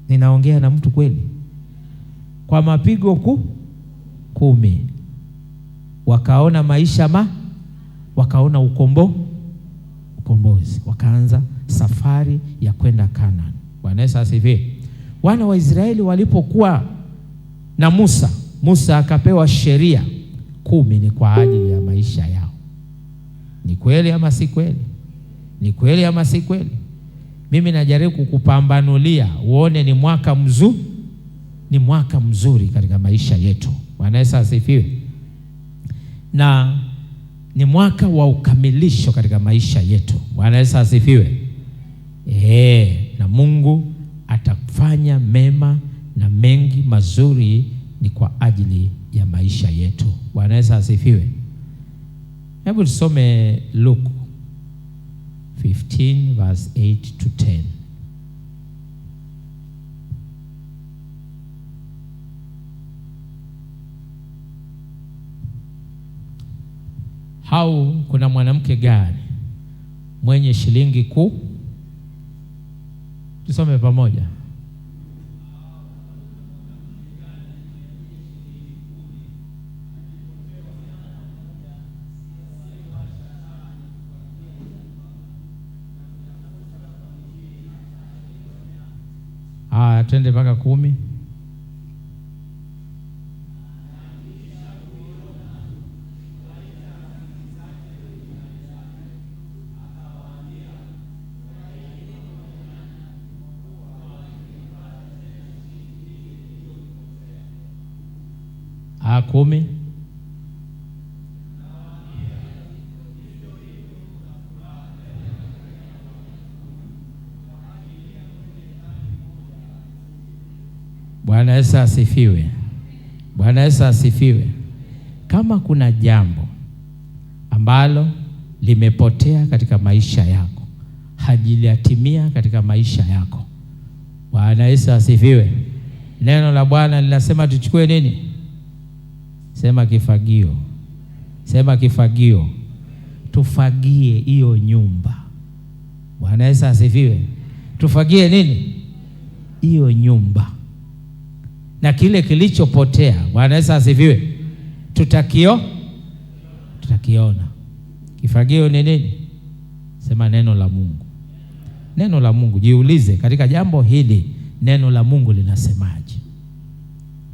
Ninaongea na mtu kweli? Kwa mapigo 10 wakaona maisha wakaona ukombozi, wakaanza safari ya kwenda Kanaan. Bwana Yesu asifiwe. Wana wa Israeli walipokuwa na Musa, Musa akapewa sheria 10 ni kwa ajili ya maisha yao. Ni kweli ama si kweli? Ni kweli ama si kweli? Mimi najaribu kukupambanulia uone ni mwaka mzuri, ni mwaka mzuri katika maisha yetu. Bwana Yesu asifiwe. Na ni mwaka wa ukamilisho katika maisha yetu. Bwana Yesu asifiwe. Na Mungu atafanya mema na mengi mazuri ni kwa ajili ya maisha yetu. Bwana Yesu asifiwe. Hebu tusome Luke 15 verse 8 to 10. Hau kuna mwanamke gani mwenye shilingi 10? Tusome pamoja. Twende mpaka 10. 10. Bwana Yesu asifiwe. Bwana Yesu asifiwe. Kama kuna jambo ambalo limepotea katika maisha yako, hajilatimia katika maisha yako, Bwana Yesu asifiwe. Neno la Bwana linasema tuchukue nini? Sema kifagio. Sema kifagio. Tufagie hiyo nyumba. Bwana Yesu asifiwe. Tufagie nini? Hiyo nyumba. Na kile kilichopotea, Bwana Yesu asifiwe, tutakiona. Kifagio ni nini? Sema neno la Mungu. Neno la Mungu. Jiulize katika jambo hili, neno la Mungu linasemaje?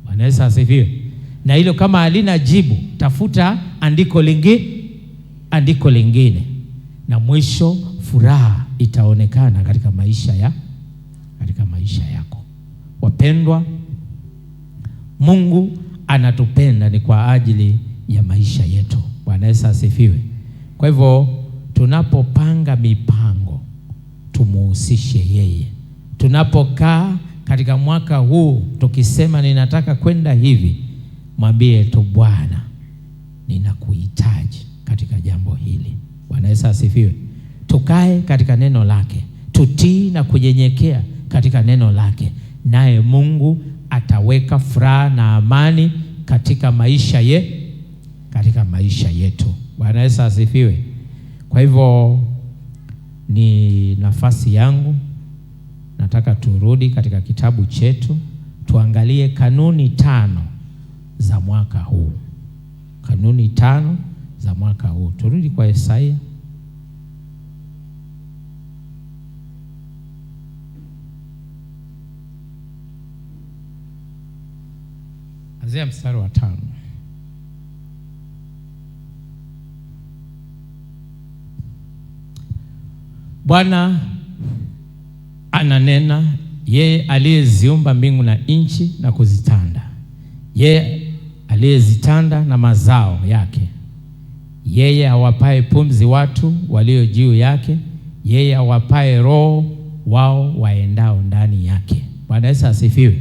Bwana Yesu asifiwe. Na hilo kama halina jibu, tafuta andiko lingine. Na mwisho furaha itaonekana katika maisha katika maisha yako. Wapendwa, Mungu anatupenda ni kwa ajili ya maisha yetu. Bwana Yesu asifiwe. Kwa hivyo tunapopanga mipango tumuhusishe yeye. Tunapokaa katika mwaka huu tukisema ninataka kwenda hivi, mwambie tu Bwana ninakuhitaji katika jambo hili. Bwana Yesu asifiwe. Tukae katika neno lake, tutii na kunyenyekea katika neno lake, naye Mungu ataweka furaha na amani katika maisha katika maisha yetu. Bwana Yesu asifiwe. Kwa hivyo ni nafasi yangu, nataka turudi katika kitabu chetu tuangalie kanuni 5 za mwaka huu. Kanuni 5 za mwaka huu. Turudi kwa Isaya. Anzia mstari wa 5. Bwana ananena, yeye aliyeziumba mbingu na nchi na kuzitanda, yeye aliyezitanda na mazao yake, yeye awapae pumzi watu walio juu yake, yeye awapae roho wao waendao ndani yake. Bwana Yesu asifiwe.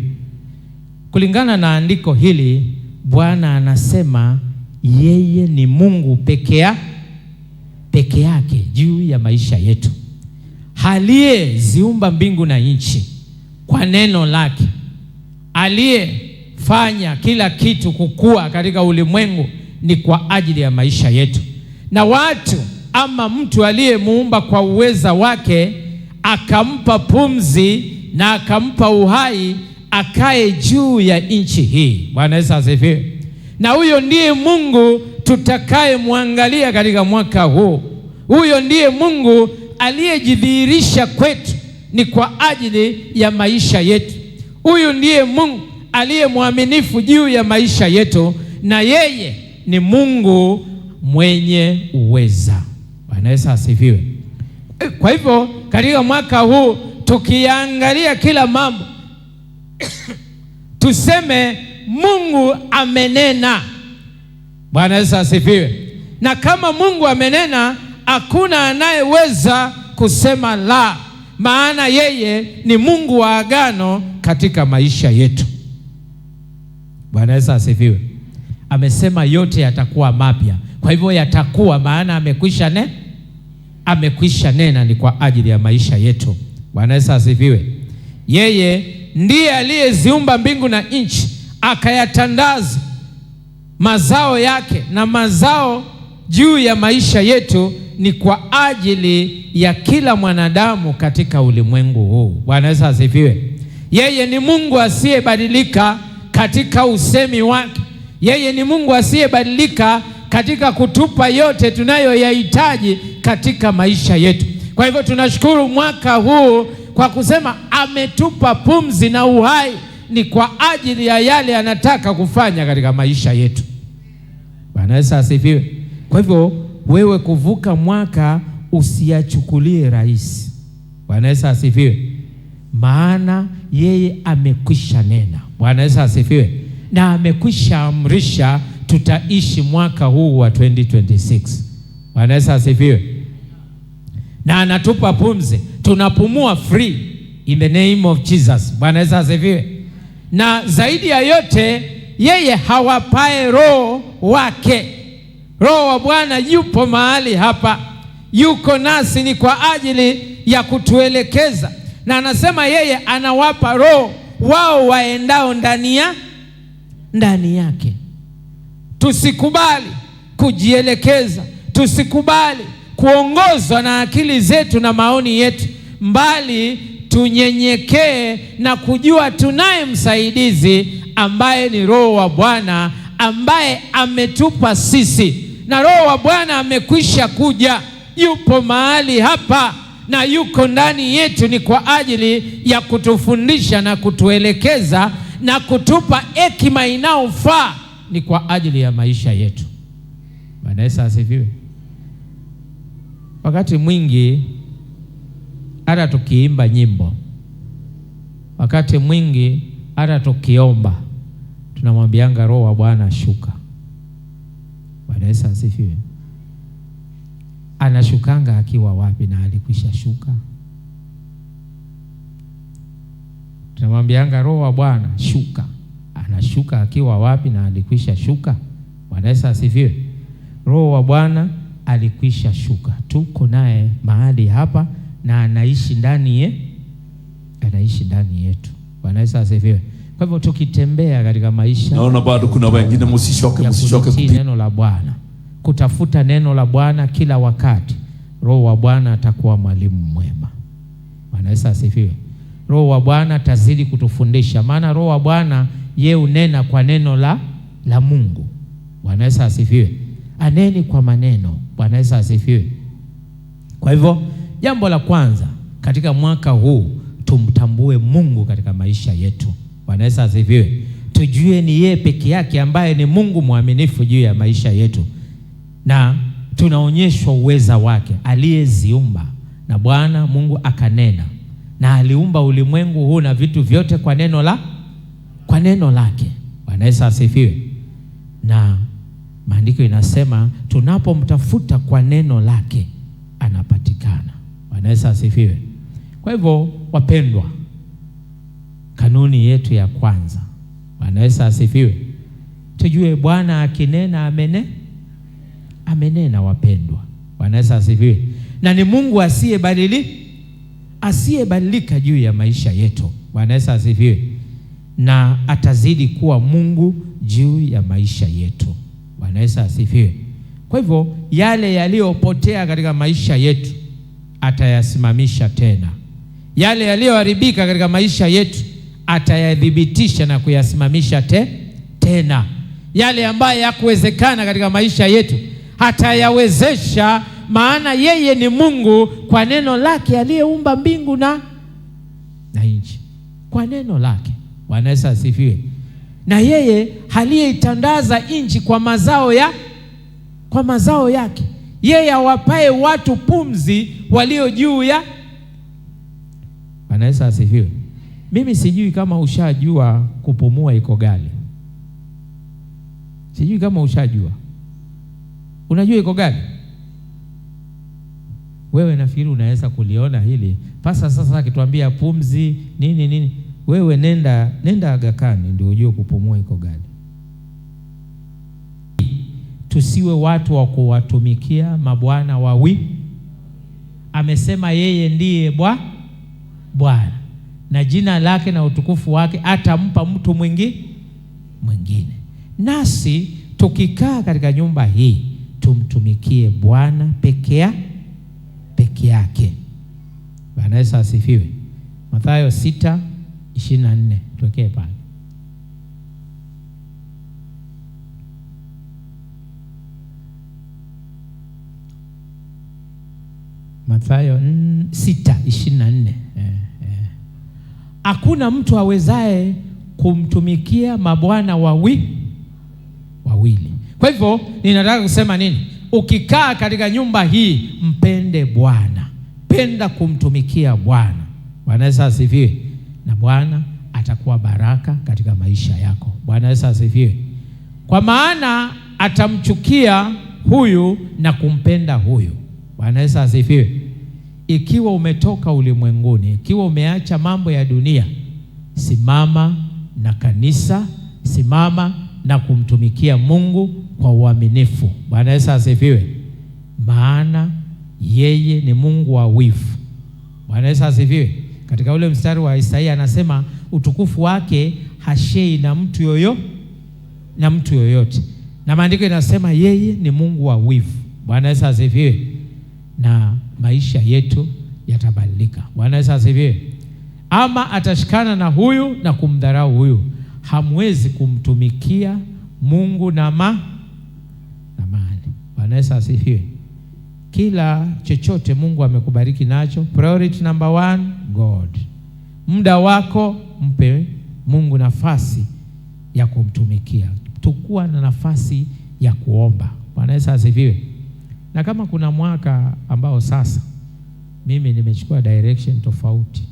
Kulingana na andiko hili, Bwana anasema yeye ni Mungu peke yake juu ya maisha yetu, aliyeziumba mbingu na nchi kwa neno lake, aliyefanya kila kitu kukua katika ulimwengu ni kwa ajili ya maisha yetu. Na watu ama mtu aliyemuumba kwa uweza wake akampa pumzi na akampa uhai akae juu ya nchi hii. Bwana Yesu asifiwe. Na huyo ndiye Mungu tutakayemwangalia katika mwaka huu. Huyo ndiye Mungu aliyejidhihirisha kwetu ni kwa ajili ya maisha yetu. Huyu ndiye Mungu aliye mwaminifu juu ya maisha yetu, na yeye ni Mungu mwenye uweza. Bwana Yesu asifiwe. Kwa hivyo katika mwaka huu tukiangalia kila mambo tuseme Mungu amenena. Bwana Yesu asifiwe. Na kama Mungu amenena, hakuna anayeweza kusema la, maana yeye ni Mungu wa agano katika maisha yetu. Bwana Yesu asifiwe. Amesema yote yatakuwa mapya. Kwa hivyo yatakuwa, maana amekwisha nena, ni kwa ajili ya maisha yetu. Bwana Yesu asifiwe. Yeye ndiye aliyeziumba mbingu na nchi, akayatandaza mazao yake, na mazao juu ya maisha yetu ni kwa ajili ya kila mwanadamu katika ulimwengu huu. Bwana Yesu asifiwe. Yeye ni Mungu asiyebadilika katika usemi wake. Yeye ni Mungu asiyebadilika katika kutupa yote tunayoyahitaji katika maisha yetu. Kwa hivyo tunashukuru mwaka huu kwa kusema ametupa pumzi na uhai ni kwa ajili ya yale anataka kufanya katika maisha yetu. Bwana Yesu asifiwe. Kwa hivyo wewe kuvuka mwaka usiyachukulie rahisi. Bwana Yesu asifiwe. Maana yeye amekwisha nena. Bwana Yesu asifiwe. Na amekwisha amrisha tutaishi mwaka huu wa 2026. Bwana Yesu asifiwe. Na anatupa pumzi, tunapumua free in the name of Jesus. Bwana Yesu asifiwe. Na zaidi ya yote, yeye hawapae roho wake. Roho wa Bwana yupo mahali hapa, yuko nasi ni kwa ajili ya kutuelekeza. Na anasema yeye anawapa roho wao waendao ndani yake. Tusikubali kujielekeza, tusikubali kuongozwa na akili zetu na maoni yetu, mbali tunyenyekee na kujua tunaye msaidizi ambaye ni Roho wa Bwana, ambaye ametupa sisi. Na Roho wa Bwana amekwisha kuja, yupo mahali hapa na yuko ndani yetu, ni kwa ajili ya kutufundisha na kutuelekeza na kutupa hekima inayofaa, ni kwa ajili ya maisha yetu. Bwana Yesu asifiwe. Wakati mwingi hata tukiimba nyimbo, wakati mwingi hata tukiomba, tunamwambianga Roho wa Bwana shuka. Bwana Yesu asifiwe. Anashukanga akiwa wapi na alikwisha shuka? Tunamwambianga Roho wa Bwana shuka. Anashuka akiwa wapi na alikwisha shuka? Bwana Yesu asifiwe. Roho wa Bwana alikwisha shuka. Tuko naye mahali hapa na anaishi ndani anaishi ndani yetu. Bwana Yesu asifiwe. Kwa hivyo tukitembea katika maisha, naona bado kuna wengine, msishoke, msishoke kutii neno la Bwana, kutafuta neno la Bwana kila wakati, Roho wa Bwana atakuwa mwalimu mwema. Bwana Yesu asifiwe. Roho wa Bwana atazidi kutufundisha, maana Roho wa Bwana ye unena kwa neno la Mungu. Bwana Yesu asifiwe. Aneni kwa maneno. Bwana Yesu asifiwe. Kwa hivyo jambo la kwanza katika mwaka huu, tumtambue Mungu katika maisha yetu. Bwana Yesu asifiwe. Tujue ni yeye peke yake ambaye ni Mungu mwaminifu juu ya maisha yetu, na tunaonyeshwa uweza wake aliyeziumba. Na Bwana Mungu akanena, na aliumba ulimwengu huu na vitu vyote kwa neno lake. Bwana Yesu asifiwe. Na maandiko inasema tunapomtafuta kwa neno lake anapatikana. Bwana Yesu asifiwe. Kwa hivyo wapendwa, kanuni yetu ya kwanza, Bwana Yesu asifiwe, tujue Bwana akinena amenena wapendwa. Bwana Yesu asifiwe. Na ni Mungu asiyebadilika juu ya maisha yetu. Bwana Yesu asifiwe. Na atazidi kuwa Mungu juu ya maisha yetu. Bwana Yesu asifiwe. Kwa hivyo yale yaliyopotea katika maisha yetu atayasimamisha tena. Yale yaliyoharibika katika maisha yetu atayadhibitisha na kuyasimamisha tena. Yale ambayo hayakuwezekana katika maisha yetu atayawezesha, maana yeye ni Mungu kwa neno lake aliyeumba mbingu na nchi. Kwa neno lake. Bwana Yesu asifiwe. Na yeye aliyeitandaza nchi kwa mazao yake. Yeye awapae watu pumzi walio juu ya. Bwana Yesu asifiwe. Mimi sijui kama ushajua kupumua iko ghali. Sijui kama ushajua. Unajua iko ghali? Wewe nafikiri unaweza kuliona hili. Pasa sasa akituambia pumzi nini nini, wewe nenda Aga Khan ndio ujue kupumua iko ghali. Tusiwe watu wa kuwatumikia mabwana wawi. Amesema yeye ndiye Bwana, na jina lake na utukufu wake atampa mtu mwingine. Nasi tukikaa katika nyumba hii tumtumikie Bwana peke yake. Bwana Yesu asifiwe. Mathayo 6:24 tuwekee pale. Mathayo 6:24. Hakuna mtu awezaye kumtumikia mabwana wawili. Kwa hivyo ninataka kusema nini? Ukikaa katika nyumba hii mpende Bwana. Penda kumtumikia Bwana. Bwana Yesu asifiwe. Na Bwana atakuwa baraka katika maisha yako. Bwana Yesu asifiwe. Kwa maana atamchukia huyu na kumpenda huyu. Bwana Yesu asifiwe. Ikiwa umetoka ulimwenguni, ikiwa umeacha mambo ya dunia, simama na kanisa, simama na kumtumikia Mungu kwa uaminifu. Bwana Yesu asifiwe. Maana yeye ni Mungu wa wivu. Bwana Yesu asifiwe. Katika ule mstari wa Isaia anasema utukufu wake hashei na mtu yoyote. Na maandiko inasema yeye ni Mungu wa wivu. Bwana Yesu asifiwe. Na maisha yetu yatabadilika. Bwana Yesu asifiwe. Ama atashikana na huyu na kumdharau huyu. Hamwezi kumtumikia Mungu na mali. Bwana Yesu asifiwe. Kila chochote Mungu amekubariki nacho, priority number 1, God. Muda wako mpe Mungu nafasi ya kumtumikia. Tukua na nafasi ya kuomba. Bwana Yesu asifiwe. Na kama kuna mwaka ambao sasa mimi nimechukua direction tofauti,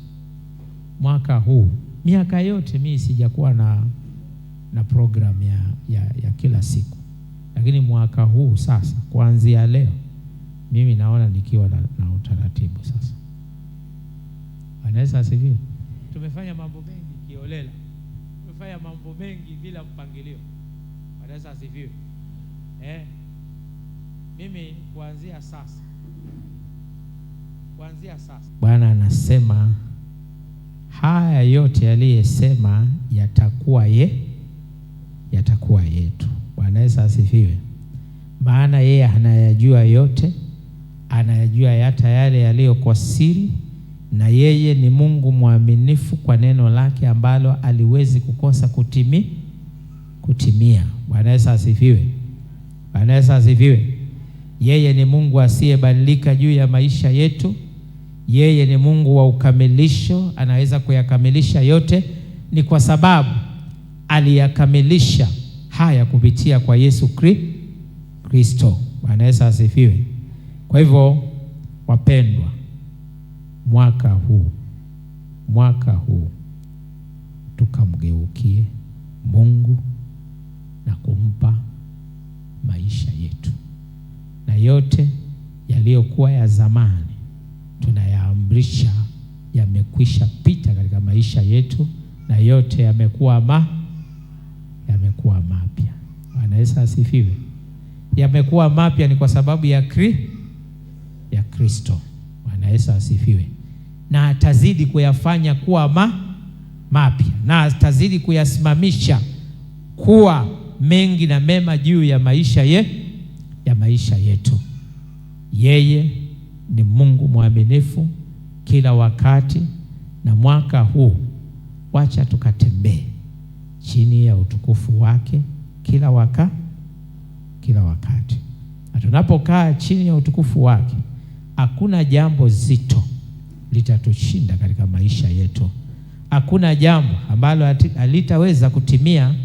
mwaka huu, miaka yote mimi sijakuwa na program ya kila siku. Lakini mwaka huu sasa, kuanzia leo, mimi naona nikiwa na utaratibu sasa. Bwana Yesu asifiwe. Tumefanya mambo mengi kiolela. Tumefanya mambo mengi bila mpangilio. Bwana Yesu asifiwe. Mimi kuanzia sasa. Bwana anasema haya yote aliyesema yatakuwa yetu. Bwana Yesu asifiwe. Maana yeye anayajua yote, anayajua hata yale yaliyo kwa siri, na yeye ni Mungu mwaminifu kwa neno lake ambalo aliwezi kukosa kutimia. Bwana Yesu asifiwe. Bwana Yesu asifiwe. Yeye ni Mungu asiyebadilika juu ya maisha yetu. Yeye ni Mungu wa ukamilisho, anaweza kuyakamilisha yote. Ni kwa sababu aliyakamilisha haya kupitia kwa Yesu Kristo. Bwana Yesu asifiwe. Kwa hivyo wapendwa, mwaka huu tukamgeukie Mungu na kumpa maisha yetu, na yote yaliyokuwa ya zamani tunayaamrisha yamekwisha pita katika maisha yetu, na yote yamekuwa mapya. Bwana Yesu asifiwe. Yamekuwa mapya ni kwa sababu ya Kristo. Bwana Yesu asifiwe. Na atazidi kuyafanya kuwa mapya, na atazidi kuyasimamisha kuwa mengi na mema juu ya maisha ya maisha yetu. Yeye ni Mungu mwaminifu kila wakati, na mwaka huu wacha tukatembee chini ya utukufu wake kila wakati. Na tunapokaa chini ya utukufu wake, hakuna jambo zito litatushinda katika maisha yetu. Hakuna jambo ambalo halitaweza kutimia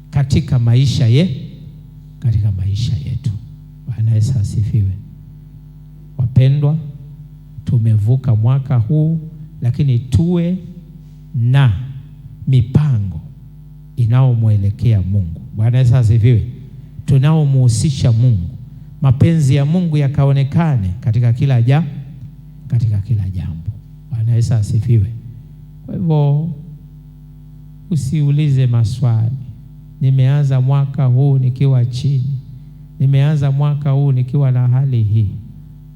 katika maisha katika maisha yetu. Bwana Yesu asifiwe. Wapendwa, tumevuka mwaka huu, lakini tuwe na mipango inaomwelekea Mungu. Bwana Yesu asifiwe. Tunaomuhusisha Mungu, mapenzi ya Mungu yakaonekane katika kila jambo. Bwana Yesu asifiwe. Kwa hivyo usiulize maswali. Nimeanza mwaka huu nikiwa chini, nimeanza mwaka huu nikiwa na hali hii.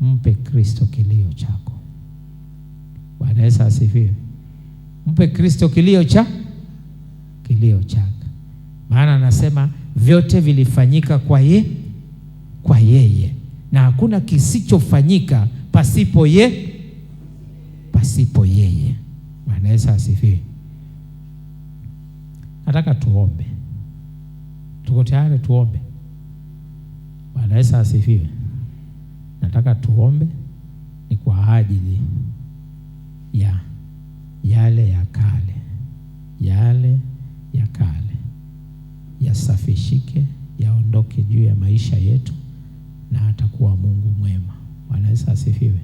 Mpe Kristo kilio chako. Bwana Yesu asifiwe. Mpe Kristo kilio chako. Maana anasema vyote vilifanyika kwa yeye, na hakuna kisichofanyika pasipo yeye. Bwana Yesu asifiwe. Nataka tuombe. Tuko tayari tuombe? Bwana Yesu asifiwe. Nataka tuombe ni kwa ajili ya yale ya kale, yale ya kale yasafishike, yaondoke juu ya maisha yetu, na atakuwa Mungu mwema. Bwana Yesu asifiwe.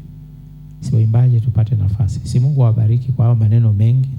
Si waimbaje tupate nafasi. Si Mungu awabariki kwa hayo maneno mengi.